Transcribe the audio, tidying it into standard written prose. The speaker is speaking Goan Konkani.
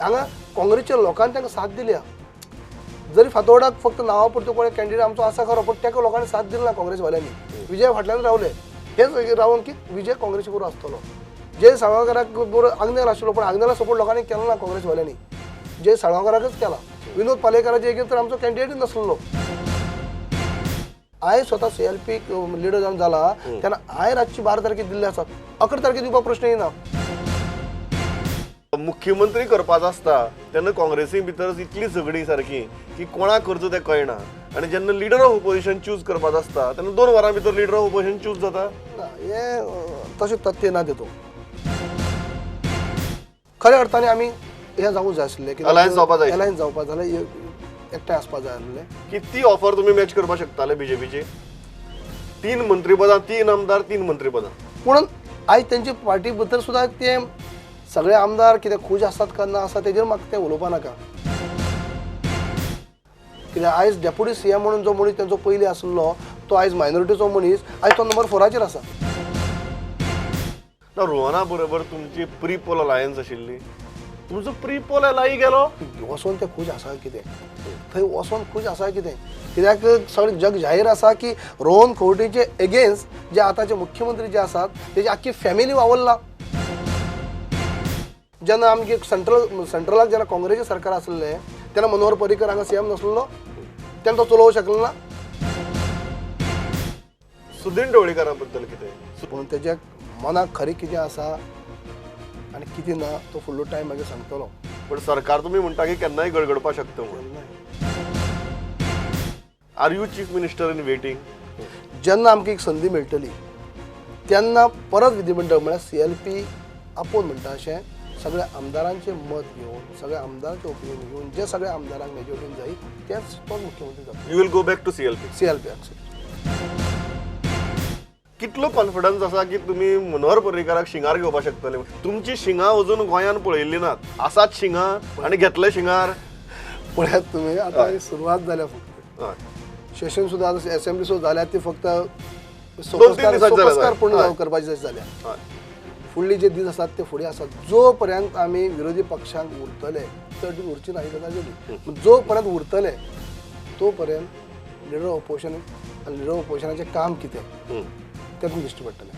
हांगा काँग्रेसच्या लोकांनी तांकां साथ दिल्या. जरी फातोर्डाक फक्त नांवा पुरतो कोण कॅन्डिडेट आमचो आसा खरो, पण ताका लोकांनी साथ दिली ना काँग्रेसवाल्यांनी. विजय फाटल्यान रावले, हेच रावन की विजय काँग्रेसी बरोबर आसतलो. जय साळगांवकाराक बरोबर आग्नेल आशिल्लो, पण आग्नेला सपोर्ट लोकांनी केलो ना काँग्रेसवाल्यांनी, जय साळगांवकाराकच केला. विनोद पालयेकाराचे एगेन्स्ट तर आमचो कॅन्डिडेटच नासलो. हांवें स्वता CLP leader जावन जाला तेन्ना हांवें रातची 12 तारखे दिल्ले आसात, 11 तारखे दिवपाक प्रश्न येना. मुख्यमंत्री करपाचो आसता तेन्ना काँग्रेसी भितर इतली झगडी सारकी की कोणाक करचो तें कळना, आनी जेन्ना लिडर ऑफ ओपोजिशन चूज करपाचो आसता तेन्ना 2 वरां भितर लिडर ऑफ ओपोजिशन चूज जाता. हें तशें तथ्य ना तितूंत. खऱ्या अर्थाने आमी हें जावूंक जाय आसलें की अलायन्स जावपा जाय, अलायन्स जावपा जाल्यार एकठांय आसपा जाय आसलें. कितली ऑफर तुमी मॅच करपाक शकताले बीजेपीची? 3 मंत्रीपदां, 3 आमदार, 3 मंत्रीपदां. पूण आयज तेंची पार्टी भितर सुद्दां ते सगळे आमदार कितें खूश आसात काय ना आसा तेजेर म्हाका तें उलोवपा नाका. कित्याक आयज डेप्युटी CM म्हणून जो मनीस तेंचो पयलीं आसलो तो आयज मायनॉरिटीचो मनीस, आयज तो नंबर 4 आसा. ना रोहना बरोबर तुमची प्री पोल अलायन्स आशिल्ली, तुमचो प्री पोल अलाय गेलो. वचोन ते खूश आसा कितें, थंय वचोन खूश आसा कितें, कित्याक सगळें जग जाहीर आसा की रोहन खंवटेचे एगेन्स्ट जे आतांचे मुख्यमंत्री जे आसात तेजी आख्खी फॅमिली वावरला. जेन्ना आमगे सेंट्रलाक जेन्ना काँग्रेसीचें सरकार आसलें तेन्ना मनोहर पर्रीकर हांगा CM नासलो, तेन्ना तो चलोवंक शकलो ना. सुदीन ढवळीकारा बद्दल कितें? पूण तेज्या मनाक खरें कितें आसा आनी कितें ना तो फुडलो टायम मागीर सांगतलो. पण सरकार तुमी म्हणटा की केन्नाय गडगडपाक शकता म्हणून. Are you chief minister in waiting? जेन्ना आमकां एक संदी मेळटली तेन्ना परत विधिमंडळ म्हळ्यार CLP आपोवन म्हणटा अशें सगळ्या आमदारांचें मत घेवन, सगळ्या आमदारांचें ओपिनियन घेवन, जे सगळ्या आमदारांक मेजॉरिटीन जाय तेच तो मुख्यमंत्री जातलो. You will go back to CLP? CLP. कितलो कॉन्फिडन्स आसा की तुमी मनोहर पर्रीकाराक शिंगार घेवपाक शकतले? तुमची शिंगां अजून गोंयान पळयल्ली नात, आसात शिंगां आनी घेतले शिंगार. पळयात तुमी आतां सुरवात जाल्या, फक्त सेशन सुद्दां आतां एसेंब्ली सुद्दां जाल्या ती फक्त सोपस्कार पूर्ण करपाची जाल्या. फुडली जे दीस आसात ते फुडें आसात. जो पर्यंत आमी विरोधी पक्षांक उरतले, चड उरची ना ही गजाल वेगळी, जो पर्यंत उरतले तो पर्यंत लिडर ऑपोजिशन आनी लिडर ऑपोजिशनाचें काम कितें तें तुमकां दिश्टी पडटलें.